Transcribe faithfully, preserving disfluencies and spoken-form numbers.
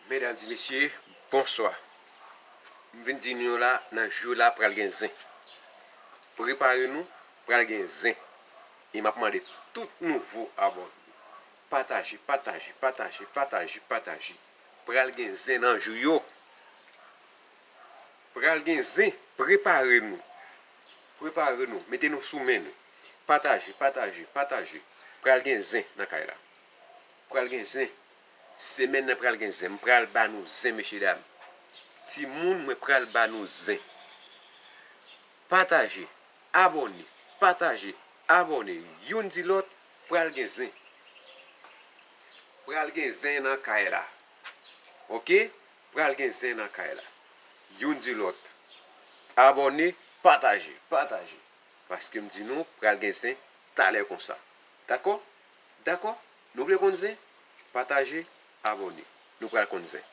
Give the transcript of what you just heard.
Medam e mesye, bonswa. M vin di nou la, nan jou la pral gen zen. Prepare nou, pral gen zen. E m ap mande tout nouvo abòne, pataje, pataje, pataje, pataje, pataje. Pral gen zen nan jou yo. Pral gen zen, prepare nou. Prepare nou, mete nou sou men nou. Pataje, pataje, pataje. Pral gen zen nan kay la. Pral gen zen. Semèn nan pral gen zen. M pral ba nou zen, mesye dam. Timoun, mwen pral ba nou zen. Pataje, abòne, pataje, abòne. Youn di lòt, pral gen zen. Pral gen zen nan kay la. Oke? Pral gen zen nan kay la. Youn di lòt. Abòne, pataje, pataje. Paske m di nou, pral gen zen talè konsa. Dakò? Dakò? Nou vle konn zen? Pataje, abòne. Nou pral konn zen.